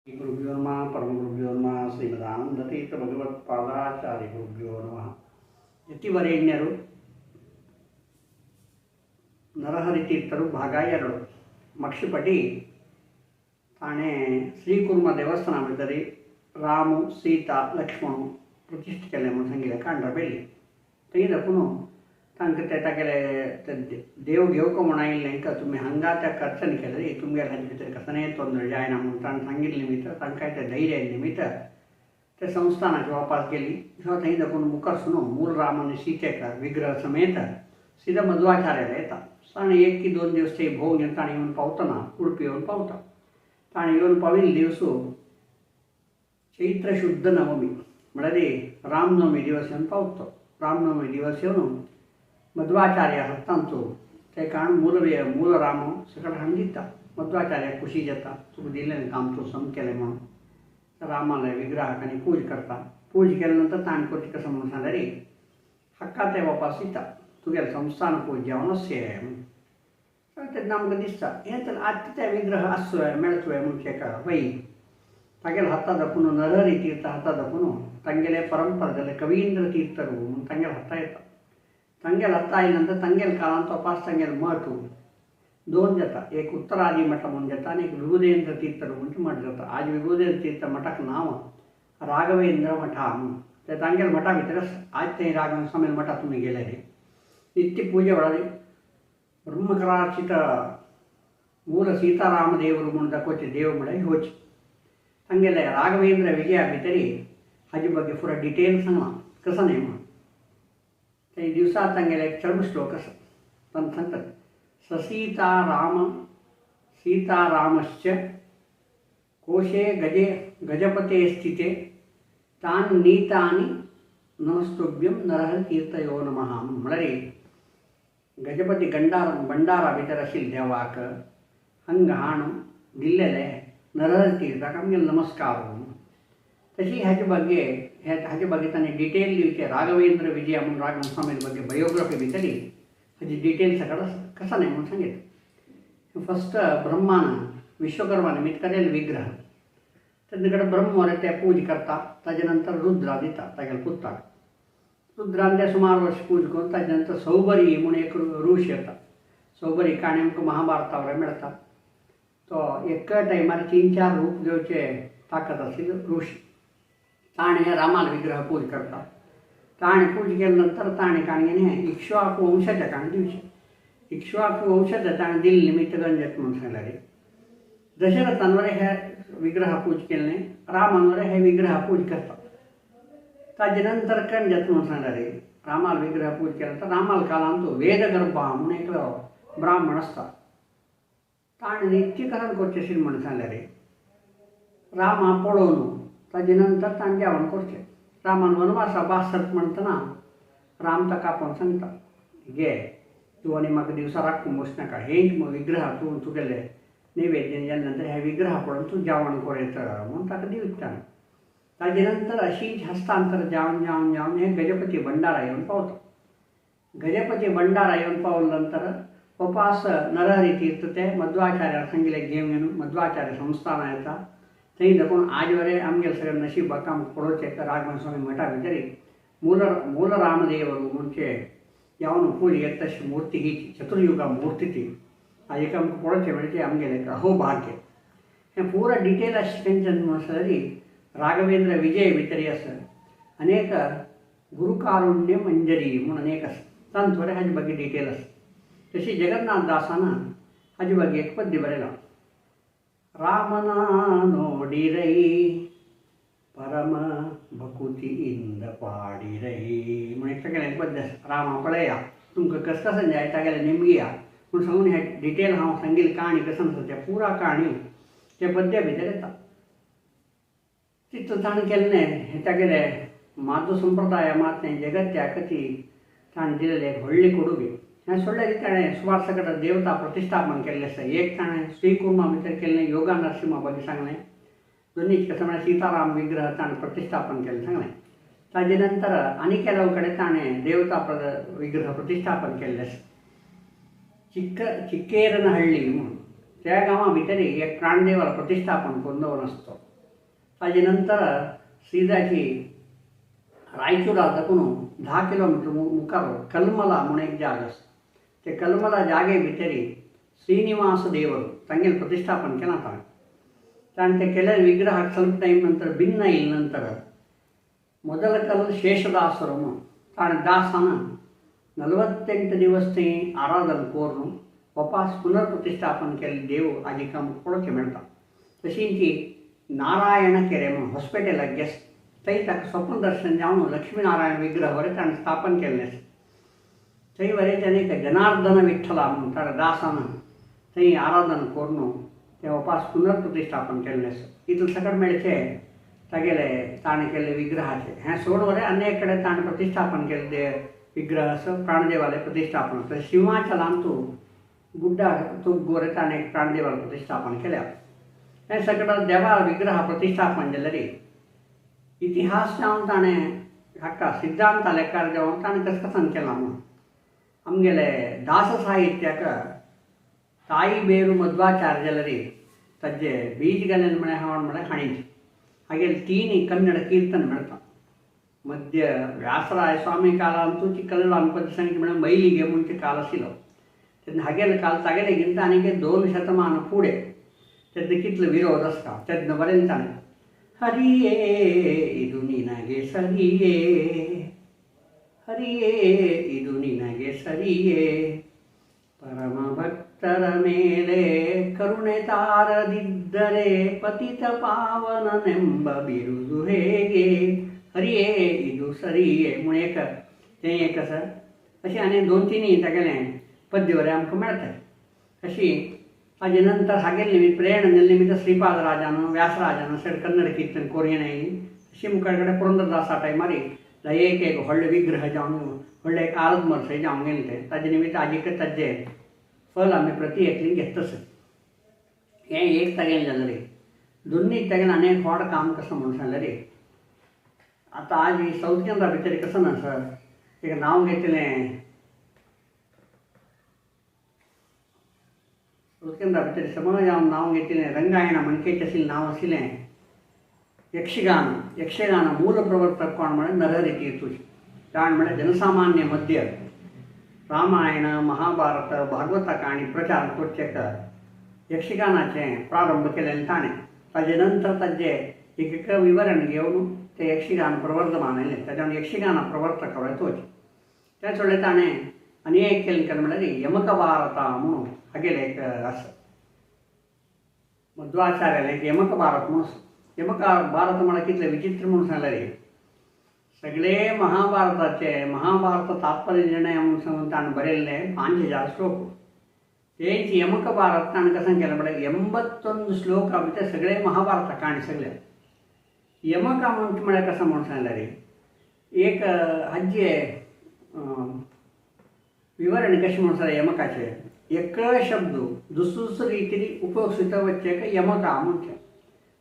गुरुभ्यो नमः, परम गुरुभ्यो नमः, ಶ್ರೀಮದಾನಂದತೀರ್ಥ ಭಗವತ್ಪಾದಾಚಾರ್ಯ ಗುರುಭ್ಯೋ ನಮಃ. ಯತಿವರೇಣ್ಯರು ನರಹರಿ ತೀರ್ಥರು ಭಾಗ 2. ಮಕ್ಷಿಪಟಿ ತಾಣೆ ಶ್ರೀಕುರ್ಮ ದೇವಸ್ಥಾನ ಬಿದ್ದರೆ ರಾಮು ಸೀತಾ ಲಕ್ಷ್ಮಣು ಪ್ರತಿಷ್ಠೆ ಕೆಲೆ ಸಂಗೀತ ಕಾಂಡ್ರ ಬೆಳ್ಳಿ ತೆಗೆದಕ್ಕೂ तांकां ते तागेले देव घेवंक म्हूण आयिल्लें का तुमी हांगा त्या खर्चान केले तुमगेले हाजे भितर कसलेंय तोंदरे जायना म्हूण ताणें सांगिल्लें निमित्त तांकां ते धैर्य निमित्त ते संस्थानाचे वापस गेली. थंय दाखोवन मुखार सुनो मूल राम आनी सीतेक विग्रह समेत सीधा मध्वाचार्याला येता. ताणें 1 की 2 दिवस ते भोंवून घेवन ताणें येवन पावतना उडपी येवन पावता. ताणें येवन पाविल्ले दिवस चैत्र शुद्ध नवमी म्हळ्यार रामनवमी दिवस येवन पावतो. रामनवमी दिवस येवन मध्वाचार्य हस्तांचो ते कारण मूल राम सकट हाडून दिता. मध्वाचार्य खुशी जाता, तुका दिलें काम तूं सम केलें म्हणून रामाले विग्रहाक आनी पूज करता. पूज केल्या नंतर ताणें करचें कसो म्हणून सांगल्यार हक्का ते वापस दिता, तुगेलें संस्थान पूज जावन अशें म्हणून. तेन्ना आमकां दिसता हें तर आतां ते विग्रह आसचो मेळचो म्हणचे एका वय तागेले हाता दाखोवन नरहरी तीर्थ हाता दाखोवन तांगेले परंपरा जाले कवींद्र तीर्थरू म्हणून तांगेले हाता येता. तांगेले हाता आयले नंतर तांगेले काळान तपास तांगेले मठ 2 जाता, एक उत्तरादी मठ म्हणून जाता आनी एक विभुदेंद्र तीर्थरू म्हणून मठ जाता. आज विभुदेंद्र तीर्थ मठाक नांव राघवेंद्र मठा म्हणून ते तांगेले मठा भितर आज ते राघवेंद्र स्वामी मठा तुमी गेले रे नित्य पूजे वेळार ब्रह्मकरार्चित मूल सीताराम देವರು म्हणून दाखोवचे देव म्हळ्यार होच. तांगेले राघवेंद्र विजया भितरी हाजे ಬಗ್ಗೆ ಪೂरा डिटेल सांगलां कसो न्हय म्हणून. ते दिवसा तांगेले एक चर्मश्लोक आसा तांकां सांगतात, ससीताराम सीतारामश्च कोशे गजे गजपते स्थिते तान् नीतानि नमस्तुभ्यं नरहर तीर्थयो नमः. म्हळ्यार गजपती गंडार भंडारा भितर आशिल्ले देवाक हांगा हाणून दिल्लेले नरहर तीर्थाक आमगेले नमस्कार. तशी हाजे ಬಗ್ಗೆ हाजे ಬಗ್ಗೆ ताणें डिटेल दिवचे राघवेंद्र विजया म्हणून राघवेंद्र स्वामी ಬಗ್ಗೆ बयोग्राफी भितरी हाजी डिटेल सगळं कसा न्हय म्हणून सांगितलं. फस्ट ब्रह्मान विश्वकर्मा निमित्त केलेले विग्रह तेन्ना कडेन ब्रह्म ते पूज करता. ताजे नंतर रुद्रा दिता तागेले पुताक. रुद्रान ते सुमार वर्स पूज करून ताजे नंतर सौबरी म्हणून एक ऋष येता. सौबरी काणी आमकां महाभारता मेळटा. तो एका टायमार 3-4 रूप घेवचे ताकद आशिल्लो ऋष. ताणें रामाल विग्रह पूज करता. ताणें पूज केल्या नंतर ताणें काणयेन हें इक्ष्वाकू वंशाच्या काणी दिवचें. इक्ष्वाकू वंशाच्या ताणें दिल्ले निमित्त गंजत म्हणून सांगल्यार दशरथान हे विग्रह पूज केल्ले, रामान हे विग्रह पूज करता. ताजे नंतर कंजत म्हणून सांगल्यार रामाल विग्रह पूज केल्या नंतर रामाल काळान तो वेदगर्भा म्हणून एकलो ब्राह्मण आसता. ताणें नित्यकरण करचें आशिल्लें म्हणून सांगल्यार रामा पळोवन ताजे नंतर ताणें जेवण करचें. रामान वनवासा बासत म्हणटना राम ताका आपोवन सांगता, घे तूं आनी म्हाका दिवसा राखूंक बसनाका, हेंच विग्रह तूं तुगेले नैवेद्य जाल्या नंतर हे विग्रह पळोवन तूं जेवण कर येता म्हणून ताका दिवता. ताजे नंतर अशीच हस्तांतर जावन जावन जावन हे गजपती भंडारा येवन पावता. गजपती भंडारा येवन पावल्या नंतर उपास नरहरी तीर्थ ते मध्वाचार्या सांगिल्लें घेवन येवन मध्वाचार्य संस्थाना येता. थंय दाखोवन आज वरे आमगेले सगळें नशीबाक आमकां पळोवचें राघवेंद्र स्वामी मठा भितरी मूल रामदेವರು म्हणचे यावन पूज येता तशी मूर्ती ही चतुर्युगा मूर्ती ती आज आमकां पळोवचें म्हणजे आमगेलें अहोभाग्य. हें पुरा डिटेल अशें खंयच्यान म्हणून राघवेंद्र विजय भितरी आसा. अनेक गुरुकारुण्य मंजरी म्हणून अनेक आसा तांतूत थोडे हाजे ಬಗ್ಗೆ डिटेल आसा. तशी जगन्नाथ दासान हाजे ಬಗ್ಗೆ एक पद्य बरयलां. ರಾಮನ ನೋಡಿರೈ ಪರಮ ಭಕುತಿಯಿಂದ ಪಾಡಿರೈ म्हणून एक तागेलें पद्य आसा. रामा पळया तुमकां कस कशें जाय तागेलें निमगिया म्हूण सांगून हें डिटेल हांव सांगिल्ली काणी कसं आसा त्या पुरा काणी त्या पद्या भितर येता. तितून ताणें केल्लें हें तागेलें माधव संप्रदाय मात जगत्याक ती ताणें दिलेलें एक व्हडली कोडुगे. हें सोडल्यार ताणें सुमार सकट देवता प्रतिश्ठापन केल्लें आसा. एक ताणें श्रीकुर्मा भितर केल्लें योगा नरसिंहा ಬಗ್ಗೆ सांगलें. दोनी कसं म्हळ्यार सीताराम विग्रह ताणें प्रतिश्ठापन केल्लें सांगलें. ताजे नंतर आनी ಕೆಲವು कडेन ताणें देवता विग्रह प्रतिश्ठापन केल्लें आसा. चिक्केरनहळ्ळी म्हणून त्या गांवा भितर एक प्राणदेवाला प्रतिष्ठापन करून दवरून आसतो. ताजे नंतर सीदाची रायचूरा साकून 10 किलोमीटर मुखार कल्मला म्हूण एक जाग आसा. ते कल्मला जागे भितरी श्रीनिवास देವರು तांगेलें प्रतिष्ठापन केलां ताणें. ताणें ते केले विग्रहाक ಸ್ವಲ್ಪ ಟೈಮ್ ನಂತರ ಭಿನ್ನ ಇಲ್ಲ ನಂತರ ಮೊದಲ ಕಲ್ ಶೇಷದಾಸರು म्हणून ताणें दासान 48 दिवस थंय आराधन करून वापस पुनर्प्रतिष्ठापन केल्ले देव आजिक आमकां पळोवचें मेळटा. तशींच नारायण केरे म्हणून हॉस्पिटलाक गेस थंय ताका स्वप्न दर्शन जावन लक्ष्मीनारायण विग्रह वरें ताणें स्थापन केल्लें आसा. थंय वरें ताणें जनार्दन विठ्ठला म्हणून ताणें दासान थंय आराधन करून ते वापस पुनर्प्रतिष्ठापन केल्लें आसा. इतलें सकट मेळचें तागेले ताणें केल्ले विग्रहाचें. हें सोड वरें अनेक कडेन ताणें प्रतिष्ठापन केल्ले विग्रह आसा प्राणदेवालें प्रतिष्ठापन. तशें शिंवाचलांतू गुड्डा तुग्गोरे ताणें प्राणदेवालें प्रतिष्ठापन केल्या. हें सगळें देवा विग्रह प्रतिष्ठापन जाल्यार इतिहास जावन ताणें हाका सिद्धांत लेखार जावन ताणें कस कसान केलां म्हणून आमगेले दास साहित्याक ताई बेरू मध्वाचार्य जाल्यार ताजे बीज घालें म्हळ्यार हांव म्हळ्यार हाणीच हागेले 3 कन्नड कीर्तन मेळटा. मध्य व्यासराय स्वामी कालांतू कल्लान पद म्हळ्यार मैलिगे म्हणचे काल आशिल्लो तेन्ना हागेले काल तागेले आनीक 2 शतमान फुडें तेन्ना कितलो विरोध आसता तेन्ना बरें ताणें हरिये इदु निनगे सरिये हरिये इदु निनगे सरिये परम भक्ತರ ಮೇಲೆ ಕರುಣೆ ತಾರದಿದ್ದರೆ ಪತಿತ ಪಾವನನೆಂಬ ಬಿರುದು ಹೇಗೆ हरिये इदु सरिये म्हूण एक तें एक आसा. अशें आनी 2-3 तागेलें पद्य बरें आमकां मेळटा. अशी ताजे नंतर हागेले निमित्त प्रेरणा निमित्त श्रीपाद राजान व्यासराजान सड कन्नड कीर्तन कोरियन आयली. अशी मुखार कडेन पुरंदरदासा टायमार एक एक व्हडले विग्रह जावन व्हडले एक आरद मरसय जावन गेले ते ताजे निमित्त आजीक ताजे फल आमी प्रति एकलीन घेतस. हें एक तागेलें जालें रे. दोन्ही तागेलें आनी एक व्हड काम कसो म्हणून सांगलें रे. आतां आज सावथ केंद्रा भितर कसो ना सर एक नांव घेतलें सावथ केंद्रा भितर समज हांव नांव घेतलें रंगायण म्हणकेचें आशिल्लें नांव आशिल्लें यक्षगान. यक्षगान मूल प्रवर्तक कोण म्हळ्यार नरहरी तीर्थूच. ताण म्हळ्यार जनसामान्य मध्य रामायण महाभारत भागवता काणी प्रचार करचेक यक्षगानाचें प्रारंभ केलें ताणें. ताजे नंतर ताजें एक एक विवरण घेवन ते यक्षगान प्रवर्धमान आयलें. ताज्या यक्षगान प्रवर्तक तोच त्या सोडलें ताणें आनी एक केलें केलें म्हळ्यार यमक भारता म्हणून हागेलें एक आसा मध्वाचार्यालें एक यमक भारत म्हणून. यमक भारत म्हळ्यार कितलें विचित्र म्हणून सांगलें रे. सगळे महाभारताचे महाभारत तात्पर्य निर्णय म्हणून सांगून ताणें बरयल्लें 5000 श्लोक. तेंच यमक भारत ताणें कशें केलें म्हळ्यार 81 श्लोक भितर सगळे महाभारता काणी सगळे. यमका म्हळ्यार कसं म्हणून सांगलें रे. एक हाजे विवरण कशें म्हणून सांगलें यमकाचें एक शब्द दुसरो दुसरो रितीन उपयोग सुद्दां वचचें यमका म्हणचें.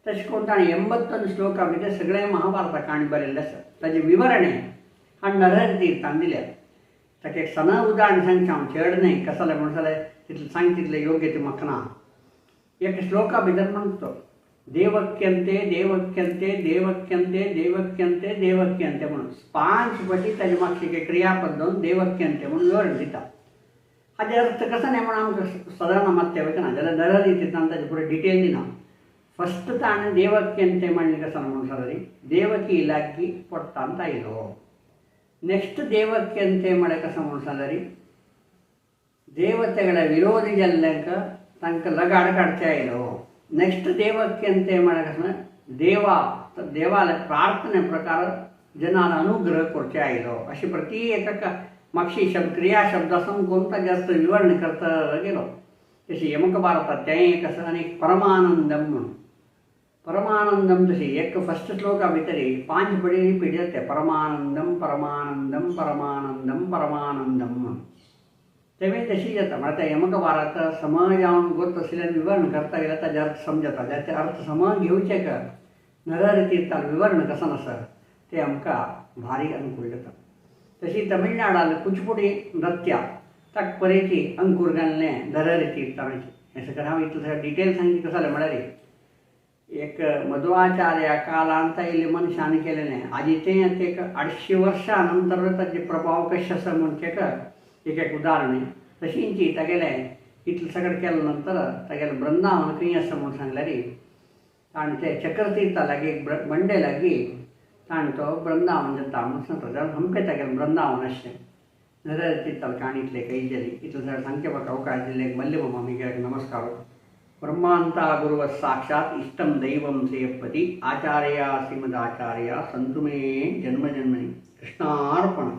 तशें करून ताणें 81 श्लोका भितर सगळें महाभारता काणी बरयल्लें आसा. ताजें विवरण आनी नरहरी तीर्थान दिल्या. ताका एक सण उदाहरण सांगचें हांव चड न्हय कसलें जालें म्हणून जाल्यार तितलें सांग तितलें योग्य तें म्हाका ना. एक श्लोका भितर म्हणटा तो देवक्यंते देवक्यंते देवक्यंते देवक्यंते देवक्यंते म्हणून 5 पटी ताजे मागचे क्रियापद जावन देवक्यंते म्हणून विवरण दिता. हाजे अर्थ कसो न्हय म्हणून आमकां सदां मात्य वचना जाल्यार नरहरी तीर्थान ताजे फुडें डिटेल दिना. फस्ट ताणें देवक्यंते म्हणलें कसो म्हणून सांगलें देवकी लागीं पोट्टांत आयलो. ನೆಕ್ಸ್ಟ್ ದೇವಕ್ಯಂತೆ म्हळ्यार कसो म्हणून सांगलें ದೇವತೆಗಳ ವಿರೋಧಿ ಜಲ್ಲಂಕ तांकां लगाड काडचे आयलो. नेक्स्ट देवक्यंते म्हळ्यार कसो देवा देवाले प्रार्थने प्रकार जनान अनुग्रह करचे आयलो. अशी प्रति एका मागशी शब्द क्रिया शब्दासून कोणता जास्त विवरण करता गेलो. तशी यमक भारतात तें एक आसा. आनी परमानंदम म्हणून परमानंदम तशी एक फस्ट श्लोका भितर 5 पडी रिपीट जाता परमानंदम परमानंदम परमानंदम परमानंदम म्हणून तें तशी जाता. म्हळ्यार त्या यमक भारत समज जावन गोत आशिल्ल्यान विवरण करता गेल्यार ताजे अर्थ समजता. जाचे अर्थ समज घेवचे का नरहरी तीर्थान विवरण कसो आसा तें आमकां भारी अनुकूल जाता. तशी तमिळनाडांत कुचिपुडी नृत्य ताका परेची अंकूर घाल्लें नरहरी तीर्थाचें. हें सगळें हांव इतलें सगळें डिटेल सांगची कसो जालें म्हळ्यार एक मध्वाचार्य काल ಅಂತ ಇಲ್ಲಿ ಮನುಷ್ಯನ केलेलें आजी तें एक 250 वर्षां नंतर ताजे प्रभाव कशें आसा म्हणचेक एक एक उदाहरण. तशींची तागेलें इतलें सगळें केले नंतर तागेलें वृंदावन खंय आसा म्हूण सांगल्यार ताणें ते चक्रतीर्था लागीं बंडे लागीं ताणें तो वृंदावन जाता म्हूण सांगता. जाल्यार हंपे तागेलें वृंदावन आसचें नरहर काणीतले ಕೈಜಲಿ ಇतले सगळें सांगचे म्हाका अवकाश दिल्ले मल्ले मामीक नमस्कार. ब्रह्मांता गुरुव साक्षात इष्टं दैवं श्रीयपति आचार्य श्रीमदाचार्य संतु मे जन्म जन्मनि. कृष्णार्पण.